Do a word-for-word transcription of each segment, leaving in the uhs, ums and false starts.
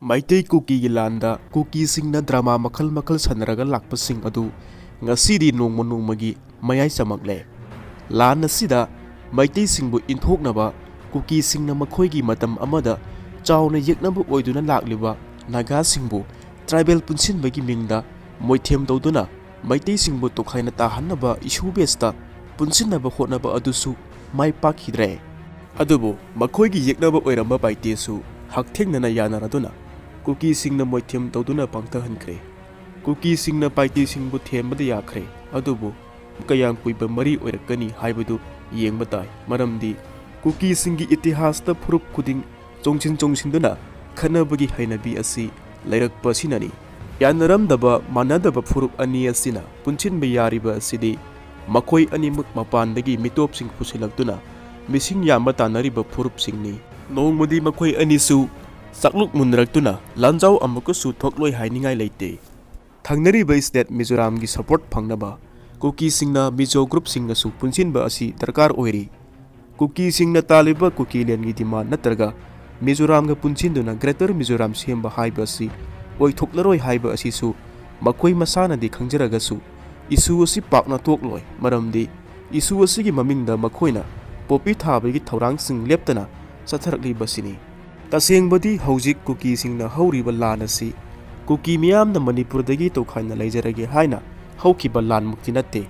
Meitei ꯀꯨꯀꯤꯒꯤ ꯂꯥꯟꯗ ꯀꯨꯀꯤꯁꯤꯡꯅ drama ꯃꯈꯜ ꯃꯈꯜ ꯁꯥꯟꯅꯔꯒ ꯂꯥꯛꯄꯁꯤꯡ ꯑꯗꯨ ꯉꯁꯤꯗꯤ ꯅꯣꯡꯃ ꯅꯣꯡꯃꯒꯤ ꯃꯌꯥꯏ ꯆꯝꯃꯛꯂꯦ꯫ ꯂꯥꯟ ꯑꯁꯤꯗ ꯃꯩꯇꯩꯁꯤꯡꯕꯨ ꯏꯟꯊꯣꯛꯅꯕ ꯀꯨꯀꯤꯁꯤꯡꯅ ꯃꯈꯣꯏꯒꯤ ꯃꯇꯝ ꯑꯃꯗ ꯆꯥꯎꯅ ꯌꯦꯛꯅꯕ ꯑꯣꯏꯗꯨꯅ ꯂꯥꯛꯂꯤꯕ ꯅꯥꯒꯥꯁꯤꯡꯕꯨ ꯇ꯭ꯔꯥꯏꯕꯦꯜ ꯄꯨꯟꯁꯤꯟꯕꯒꯤ ꯃꯤꯡꯗ ꯃꯣꯏꯊꯦꯝ ꯇꯧꯗꯨꯅ ꯃꯩꯇꯩꯁꯤꯡꯕꯨ ꯇꯣꯈꯥꯏꯅ ꯇꯥꯍꯟꯅꯕ ꯏꯁꯨ ꯕꯦꯁꯇ ꯄꯨꯟꯁꯤꯟꯅꯕ ꯍꯣꯠꯅꯕ ꯑꯗꯨꯁꯨ ꯃꯥꯏ ꯄꯥꯛꯈꯤꯗ꯭ꯔꯦ꯫ ꯑꯗꯨꯕꯨ ꯃꯈꯣꯏꯒꯤ ꯌꯦꯛꯅꯕ ꯑꯣꯏꯔꯝꯕ ꯄꯥꯏꯇꯦꯁꯨ ꯍꯛꯊꯦꯡꯅꯅ ꯌꯥꯅꯔꯗꯨꯅ ꯀꯨꯀꯤꯁꯤꯡꯅ ꯃꯣꯏꯊꯦꯝ ꯇꯧꯗꯨꯅ ꯄꯥꯡꯊꯍꯟꯈ꯭ꯔꯦ꯫ ꯀꯨꯀꯤꯁꯤꯡꯅ ꯄꯥꯏꯇꯦꯁꯤꯡꯕꯨ ꯊꯦꯝꯕꯗ ꯌꯥꯈ꯭ꯔꯦ, ꯑꯗꯨꯕꯨ ꯀꯌꯥꯝ ꯀꯨꯏꯕ ꯃꯔꯤ ꯑꯣꯏꯔꯛꯀꯅꯤ ꯍꯥꯏꯕꯗꯨ ꯌꯦꯡꯕ ꯇꯥꯏ, ꯃꯔꯝꯗꯤ ꯀꯨꯀꯤꯁꯤꯡꯒꯤ ꯏꯇꯤꯍꯥꯁꯇ ꯐꯨꯔꯨꯞ ꯈꯨꯗꯤꯡ ꯆꯣꯡꯁꯤꯟ ꯆꯣꯡꯁꯤꯟꯗꯨꯅ ꯈꯠꯅꯕꯒꯤ ꯍꯩꯅꯕꯤ ꯑꯁꯤ ꯂꯩꯔꯛꯄ ꯑꯁꯤꯅꯅꯤ꯫ ꯌꯥꯅꯔꯝꯗꯕ ꯃꯥꯟꯅꯗꯕ ꯐꯨꯔꯨꯞ ꯑꯅꯤ ꯑꯁꯤꯅ ꯄꯨꯟꯁꯤꯟꯕ ꯌꯥꯔꯤꯕ ꯑꯁꯤꯗꯤ ꯃꯈꯣꯏ ꯑꯅꯤꯃꯛ ꯃꯄꯥꯟꯗꯒꯤ ꯃꯤꯇꯣꯞꯁꯤꯡ ꯄꯨꯁꯤꯜꯂꯛꯇꯨꯅ ꯃꯤꯁꯤꯡ ꯌꯥꯝꯕ ꯇꯥꯟꯅꯔꯤꯕ ꯐꯨꯔꯨꯞꯁꯤꯡꯅꯤ꯫ ꯅꯣꯡꯃꯗꯤ ꯃꯈꯣꯏ ꯑꯅꯤꯁꯨ ꯆꯥꯛꯂꯨꯛ ꯃꯨꯟꯅꯔꯛꯇꯨꯅ ꯂꯥꯟꯖꯥꯎ ꯑꯃꯨꯛꯀꯁꯨ ꯊꯣꯛꯂꯣꯏ ꯍꯥꯏꯅꯤꯡꯉꯥꯏ ꯂꯩꯇꯦ꯫ ꯊꯪꯅꯔꯤꯕ ꯁ꯭ꯇꯦꯠ ꯃꯤꯖꯣꯔꯥꯝꯒꯤ ꯁꯄꯣꯔꯠ ꯐꯪꯅꯕ ꯀꯨꯀꯤꯁꯤꯡꯅ ꯃꯤꯖꯣ ꯒ꯭ꯔꯨꯞꯁꯤꯡꯒꯁꯨ ꯄꯨꯟꯁꯤꯟꯕ ꯑꯁꯤ ꯗꯔꯀꯥꯔ ꯑꯣꯏꯔꯤ꯫ ꯀꯨꯀꯤꯁꯤꯡꯅ ꯇꯥꯜꯂꯤꯕ ꯀꯨꯀꯤꯂꯦꯟꯒꯤ ꯗꯤꯃꯥꯟ ꯅꯠꯇ꯭ꯔꯒ ꯃꯤꯖꯣꯔꯥꯝꯒ ꯄꯨꯟꯁꯤꯟꯗꯨꯅ ꯒ꯭ꯔꯦꯇꯔ ꯃꯤꯖꯣꯔꯥꯝ ꯁꯦꯝꯕ ꯍꯥꯏꯕ ꯑꯁꯤ ꯑꯣꯏꯊꯣꯛꯂꯔꯣꯏ ꯍꯥꯏꯕ ꯑꯁꯤꯁꯨ ꯃꯈꯣꯏ ꯃꯁꯥꯅꯗꯤ ꯈꯪꯖꯔꯒꯁꯨ ꯏꯁꯨ ꯑꯁꯤ ꯄꯥꯛꯅ ꯊꯣꯛꯂꯣꯏ, ꯃꯔꯝꯗꯤ ꯏꯁꯨ ꯑꯁꯤꯒꯤ ꯃꯃꯤꯡꯗ ꯃꯈꯣꯏꯅ ꯄꯣꯄꯤ ꯊꯥꯕꯒꯤ ꯊꯧꯔꯥꯡꯁꯤꯡ ꯂꯦꯞꯇꯅ ꯆꯠꯊꯔꯛꯂꯤꯕꯁꯤꯅꯤ꯫ ꯇꯁꯦꯡꯕꯗꯤ ꯍꯧꯖꯤꯛ ꯀꯨꯀꯤꯁꯤꯡꯅ ꯍꯧꯔꯤꯕ ꯂꯥꯟ ꯑꯁꯤ ꯀꯨꯀꯤ ꯃꯤꯌꯥꯝꯅ ꯃꯅꯤꯄꯨꯔꯗꯒꯤ ꯇꯣꯈꯥꯏꯅ ꯂꯩꯖꯔꯒꯦ ꯍꯥꯏꯅ ꯍꯧꯈꯤꯕ ꯂꯥꯟꯃꯛꯇꯤ ꯅꯠꯇꯦ꯫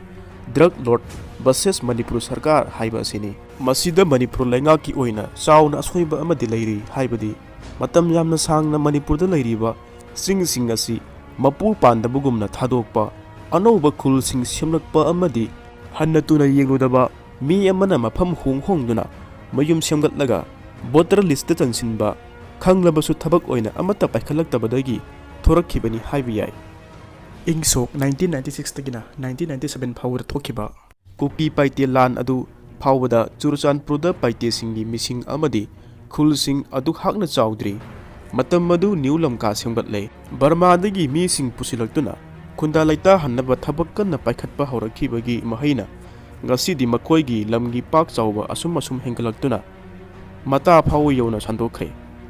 ꯗ꯭ꯔꯒ ꯂꯣꯔꯗ ꯚꯔꯁꯦꯁ ꯃꯅꯤꯄꯨꯔ ꯁꯔꯀꯥꯔ ꯍꯥꯏꯕ ꯑꯁꯤꯅꯤ꯫ ꯃꯁꯤꯗ ꯃꯅꯤꯄꯨꯔ ꯂꯩꯉꯥꯛꯀꯤ ꯑꯣꯏꯅ ꯆꯥꯎꯅ ꯑꯁꯣꯏꯕ ꯑꯃꯗꯤ ꯂꯩꯔꯤ, ꯍꯥꯏꯕꯗꯤ ꯃꯇꯝ ꯌꯥꯝꯅ ꯁꯥꯡꯅ ꯃꯅꯤꯄꯨꯔꯗ ꯂꯩꯔꯤꯕ ꯆꯤꯡꯁꯤꯡ ꯑꯁꯤ ꯃꯄꯨ ꯄꯥꯟꯗꯕꯒꯨꯝꯅ ꯊꯥꯗꯣꯛꯄ, ꯑꯅꯧꯕ ꯈꯨꯜꯁꯤꯡ ꯁꯦꯝꯂꯛꯄ ꯑꯃꯗꯤ ꯍꯟꯅ ꯇꯨꯅ ꯌꯦꯡꯂꯨꯗꯕ ꯃꯤ ꯑꯃꯅ ꯃꯐꯝ ꯍꯣꯡ ꯍꯣꯡꯗꯨꯅ ꯃꯌꯨꯝ ꯁꯦꯝꯒꯠꯂꯒ ꯚꯣꯇꯔ ꯂꯤꯁꯇ ꯆꯟꯁꯤꯟꯕ, ꯈꯪꯂꯕꯁꯨ ꯊꯕꯛ ꯑꯣꯏꯅ ꯑꯃꯠꯇ ꯄꯥꯏꯈꯠꯂꯛꯇꯕꯗꯒꯤ ꯊꯣꯔꯛꯈꯤꯕꯅꯤ ꯍꯥꯏꯕ ꯌꯥꯏ꯫ ꯏꯪ ꯁꯣꯛ ꯅꯥꯏꯟꯇꯤꯟ ꯅꯥꯏꯟꯇꯤ ꯁꯤꯛꯁꯇꯒꯤꯅ ꯅꯥꯏꯟꯇꯤꯟ ꯅꯥꯏꯟꯇꯤ ꯁꯚꯦꯟ ꯐꯥꯎꯕꯗ ꯊꯣꯛꯈꯤꯕ ꯀꯨꯀꯤ ꯄꯥꯏꯇꯦ ꯂꯥꯟ ꯑꯗꯨ ꯐꯥꯎꯕꯗ ꯆꯨꯔꯆꯥꯟꯄꯨꯔꯗ ꯄꯥꯏꯇꯦꯁꯤꯡꯒꯤ ꯃꯤꯁꯤꯡ ꯑꯃꯗꯤ ꯈꯨꯜꯁꯤꯡ ꯑꯗꯨ ꯍꯥꯛꯅ ꯆꯥꯎꯗ꯭ꯔꯤ꯫ ꯃꯇꯝ ꯑꯗꯨ ꯅ꯭ꯌꯨ ꯂꯝꯀꯥ ꯁꯦꯝꯒꯠꯂꯦ꯫ ꯕꯔꯃꯥꯗꯒꯤ ꯃꯤꯁꯤꯡ ꯄꯨꯁꯤꯜꯂꯛꯇꯨꯅ ꯈꯨꯟꯗꯥ ꯂꯩꯇꯥꯍꯟꯅꯕ ꯊꯕꯛ ꯀꯟꯅ ꯄꯥꯏꯈꯠꯄ ꯍꯧꯔꯛꯈꯤꯕꯒꯤ ꯃꯍꯩꯅ ꯉꯁꯤꯗꯤ ꯃꯈꯣꯏꯒꯤ ꯂꯝꯒꯤ ꯄꯥꯛ ꯆꯥꯎꯕ ꯑꯁꯨꯝ ꯑꯁꯨꯝ ꯍꯦꯟꯒꯠꯂꯛꯇꯨꯅ ꯃꯇꯥ ꯐꯥꯎꯕ ꯌꯧꯅ ꯁꯟꯗꯣꯛꯈ꯭ꯔꯦ꯫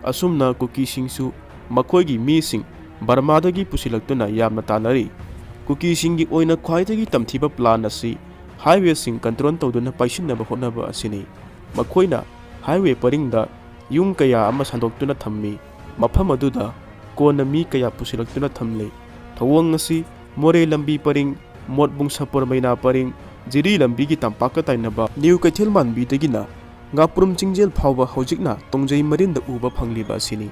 ꯑꯁꯨꯝꯅ ꯀꯨꯀꯤꯁꯤꯡꯁꯨ ꯃꯈꯣꯏꯒꯤ ꯃꯤꯁꯤꯡ ꯕꯔꯃꯥꯗꯒꯤ ꯄꯨꯁꯤꯜꯂꯛꯇꯨꯅ ꯌꯥꯝꯅ ꯇꯥꯟꯅꯔꯤ꯫ ꯀꯨꯀꯤꯁꯤꯡꯒꯤ ꯑꯣꯏꯅ ꯈ꯭ꯋꯥꯏꯗꯒꯤ ꯇꯝꯊꯤꯕ plan ꯑꯁꯤ highwayꯁꯤꯡ control ꯇꯧꯗꯨꯅ ꯄꯥꯏꯁꯤꯟꯅꯕ ꯍꯣꯠꯅꯕ ꯑꯁꯤꯅꯤ꯫ ꯃꯈꯣꯏꯅ highway ꯄꯔꯤꯡꯗ ꯌꯨꯝ ꯀꯌꯥ ꯑꯃ ꯁꯟꯗꯣꯛꯇꯨꯅ ꯊꯝꯃꯤ꯫ ꯃꯐꯝ ꯑꯗꯨꯗ ꯀꯣꯟꯅ ꯃꯤ ꯀꯌꯥ ꯄꯨꯁꯤꯜꯂꯛꯇꯨꯅ ꯊꯝꯂꯤ꯫ ꯊꯧꯑꯣꯡ ꯑꯁꯤ ꯃꯣꯔꯦ ꯂꯝꯕꯤ ꯄꯔꯤꯡ, ꯃꯣꯠꯕꯨꯡ ꯁꯄꯣꯔ ꯃꯩꯅꯥ ꯄꯔꯤꯡ, ꯖꯤꯔꯤ ꯂꯝꯕꯤꯒꯤ ꯇꯝꯄꯥꯛꯀ ꯇꯥꯏꯅꯕ ꯅ꯭ꯌꯨ ꯀꯩꯊꯦꯜ ꯃꯥꯟꯕꯤꯗꯒꯤꯅ ꯉꯥꯄ꯭ꯔꯨꯝ ꯆꯤꯡꯖꯦꯜ ꯐꯥꯎꯕ ꯍꯧꯖꯤꯛꯅ ꯇꯣꯡꯖꯩ ꯃꯔꯤꯟꯗ ꯎꯕ ꯐꯪꯂꯤꯕ ꯑꯁꯤꯅꯤ꯫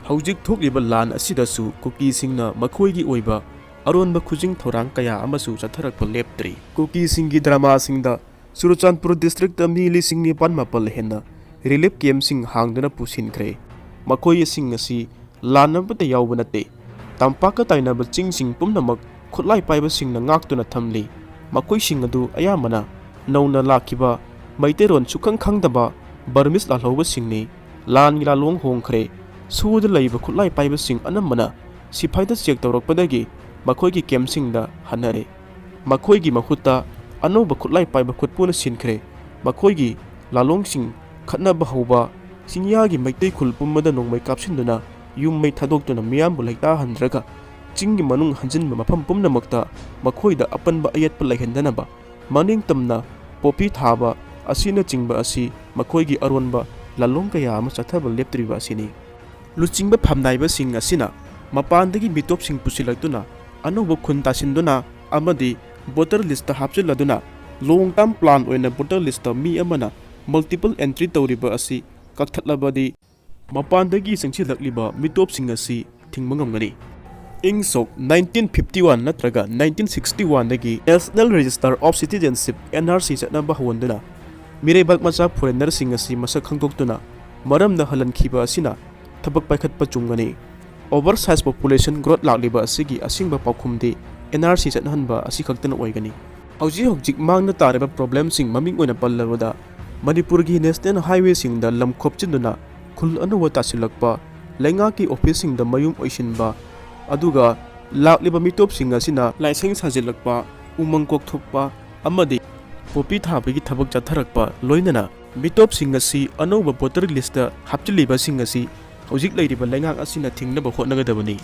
ꯍꯧꯖꯤꯛ ꯊꯣꯛꯂꯤꯕ ꯂꯥꯟ ꯑꯁꯤꯗꯁꯨ ꯀꯨꯀꯤꯁꯤꯡꯅ ꯃꯈꯣꯏꯒꯤ ꯑꯣꯏꯕ ꯑꯔꯣꯟꯕ ꯈꯨꯖꯤꯡ ꯊꯧꯔꯥꯡ ꯀꯌꯥ ꯑꯃꯁꯨ ꯆꯠꯊꯔꯛꯄ ꯂꯦꯞꯇ꯭ꯔꯤ꯫ ꯀꯨꯀꯤꯁꯤꯡꯒꯤ ꯗ꯭ꯔꯃꯥꯁꯤꯡꯗ ꯆꯨꯔꯆꯥꯟꯄꯨꯔ districtꯇ ꯃꯤ ꯂꯤꯁꯤꯡ ꯅꯤꯄꯥꯟ ꯃꯥꯄꯜ ꯍꯦꯟꯅ relief campꯁꯤꯡ ꯍꯥꯡꯗꯨꯅ ꯄꯨꯁꯤꯟꯈ꯭ꯔꯦ꯫ ꯃꯈꯣꯏꯁꯤꯡ ꯑꯁꯤ ꯂꯥꯟ ꯑꯃꯠꯇ ꯌꯥꯎꯕ ꯅꯠꯇꯦ꯫ ꯇꯝꯄꯥꯛꯀ ꯇꯥꯏꯅꯕ ꯆꯤꯡꯁꯤꯡ ꯄꯨꯝꯅꯃꯛ ꯈꯨꯠꯂꯥꯏ ꯄꯥꯏꯕꯁꯤꯡꯅ ꯉꯥꯛꯇꯨꯅ ꯊꯝꯂꯤ꯫ ꯃꯈꯣꯏꯁꯤꯡ ꯑꯗꯨ ꯑꯌꯥꯝꯕꯅ ꯅꯧꯅ ꯂꯥꯛꯈꯤꯕ ꯃꯩꯇꯩꯔꯣꯟ ꯁꯨꯛꯈꯪ ꯈꯪꯗꯕ Burmese ꯂꯥꯜꯍꯧꯕꯁꯤꯡꯅꯤ꯫ ꯂꯥꯟꯒꯤ ꯂꯥꯜꯂꯣꯡ ꯍꯣꯡꯈ꯭ꯔꯦ꯫ ꯁꯨꯗ ꯂꯩꯕ ꯈꯨꯠꯂꯥꯏ ꯄꯥꯏꯕꯁꯤꯡ ꯑꯅꯝꯕꯅ ꯁꯤꯐꯥꯏꯗ check ꯇꯧꯔꯛꯄꯗꯒꯤ ꯃꯈꯣꯏꯒꯤ campꯁꯤꯡꯗ ꯍꯟꯅꯔꯦ꯫ ꯃꯈꯣꯏꯒꯤ ꯃꯍꯨꯠꯇ ꯑꯅꯧꯕ ꯈꯨꯠꯂꯥꯏ ꯄꯥꯏꯕ ꯈꯨꯠꯄꯨꯅ ꯁꯤꯟꯈ꯭ꯔꯦ꯫ ꯃꯈꯣꯏꯒꯤ ꯂꯥꯂꯣꯡꯁꯤꯡ ꯈꯠꯅꯕ ꯍꯧꯕ, ꯆꯤꯡꯌꯥꯒꯤ ꯃꯩꯇꯩ ꯈꯨꯜ ꯄꯨꯝꯕꯗ ꯅꯣꯡꯃꯩ ꯀꯥꯞꯁꯤꯟꯗꯨꯅ ꯌꯨꯝ ꯃꯩ ꯊꯥꯗꯣꯛꯇꯨꯅ ꯃꯤꯌꯥꯝꯕꯨ ꯂꯩꯇꯥꯍꯟꯗ꯭ꯔꯒ ꯆꯤꯡꯒꯤ ꯃꯅꯨꯡ ꯍꯟꯖꯤꯟꯕ ꯃꯐꯝ ꯄꯨꯝꯅꯃꯛꯇ ꯃꯈꯣꯏꯗ ꯑꯄꯟꯕ ꯑꯌꯦꯠꯄ ꯂꯩꯍꯟꯗꯅꯕ ꯃꯅꯤꯡ ꯇꯝꯅ ꯄꯣꯄꯤ ꯊꯥꯕ ꯑꯁꯤꯅꯆꯤꯡꯕ ꯑꯁꯤ ꯃꯈꯣꯏꯒꯤ ꯑꯔꯣꯟꯕ ꯂꯥꯂꯣꯡ ꯀꯌꯥ ꯑꯃ ꯆꯠꯊꯕ ꯂꯦꯞꯇ꯭ꯔꯤꯕ ꯑꯁꯤꯅꯤ꯫ ꯂꯨꯆꯤꯡꯕ ꯐꯝꯅꯥꯏꯕꯁꯤꯡ ꯑꯁꯤꯅ ꯃꯄꯥꯟꯗꯒꯤ ꯃꯤꯇꯣꯞꯁꯤꯡ ꯄꯨꯁꯤꯜꯂꯛꯇꯨꯅ ꯑꯅꯧꯕ ꯈꯨꯟ ꯇꯥꯁꯤꯟꯗꯨꯅ ꯑꯃꯗꯤ voter listꯇ ꯍꯥꯞꯆꯤꯜꯂꯗꯨꯅ long term plan ꯑꯣꯏꯅ voter listꯇ ꯃꯤ ꯑꯃꯅ multiple entry ꯇꯧꯔꯤꯕ ꯑꯁꯤ ꯀꯛꯊꯠꯂꯕꯗꯤ ꯃꯄꯥꯟꯗꯒꯤ ꯆꯪꯁꯤꯜꯂꯛꯂꯤꯕ ꯃꯤꯇꯣꯞꯁꯤꯡ ꯑꯁꯤ ꯊꯤꯡꯕ ꯉꯝꯒꯅꯤ꯫ ꯏꯪ ꯁꯣꯛ nineteen fifty one ꯅꯠꯇ꯭ꯔꯒ nineteen sixty oneꯗꯒꯤ National Register of Citizenship, NRC, ꯆꯠꯅꯕ ꯍꯧꯍꯟꯗꯨꯅ ꯃꯤꯔꯩꯕꯥꯛ ꯃꯆꯥ foreignerꯁꯤꯡ ꯑꯁꯤ ꯃꯁꯛ ꯈꯪꯗꯣꯛꯇꯨꯅ ꯃꯔꯝꯅ ꯍꯜꯍꯟꯈꯤꯕ ꯑꯁꯤꯅ ꯊꯕꯛ ꯄꯥꯏꯈꯠꯄ ꯆꯨꯝꯒꯅꯤ꯫ Oversize population growth ꯂꯥꯛꯂꯤꯕ ꯑꯁꯤꯒꯤ ꯑꯁꯦꯡꯕ ꯄꯥꯎꯈꯨꯝꯗꯤ NRC ꯆꯠꯅꯍꯟꯕ ꯑꯁꯤꯈꯛꯇꯅ ꯑꯣꯏꯒꯅꯤ꯫ ꯍꯧꯖꯤꯛ ꯍꯧꯖꯤꯛ ꯃꯥꯡꯗ ꯇꯥꯔꯤꯕ problemꯁꯤꯡ ꯃꯃꯤꯡ ꯑꯣꯏꯅ ꯄꯜꯂꯕꯗ, ꯃꯅꯤꯄꯨꯔꯒꯤ national highwayꯁꯤꯡꯗ ꯂꯝ ꯈꯣꯞꯆꯤꯟꯗꯨꯅ ꯈꯨꯜ ꯑꯅꯧꯕ ꯇꯥꯁꯤꯜꯂꯛꯄ, ꯂꯩꯉꯥꯛꯀꯤ officeꯁꯤꯡꯗ ꯃꯌꯨꯝ ꯑꯣꯏꯁꯤꯟꯕ, ꯑꯗꯨꯒ ꯂꯥꯛꯂꯤꯕ ꯃꯤꯇꯣꯞꯁꯤꯡ ꯑꯁꯤꯅ ꯂꯥꯏꯁꯪ ꯁꯥꯖꯤꯜꯂꯛꯄ, ꯎꯃꯪ ꯀꯣꯛꯊꯣꯛꯄ ꯑꯃꯗꯤ ꯄꯣꯄꯤ ꯊꯥꯕꯒꯤ ꯊꯕꯛ ꯆꯠꯊꯔꯛꯄ, ꯂꯣꯏꯅꯅ ꯃꯤꯇꯣꯞꯁꯤꯡ ꯑꯁꯤ ꯑꯅꯧꯕ voter listꯇ ꯍꯥꯞꯆꯤꯜꯂꯤꯕꯁꯤꯡ ꯑꯁꯤ ꯍꯧꯖꯤꯛ ꯂꯩꯔꯤꯕ ꯂꯩꯉꯥꯛ ꯑꯁꯤꯅ ꯊꯤꯡꯅꯕ ꯍꯣꯠꯅꯒꯗꯕꯅꯤ꯫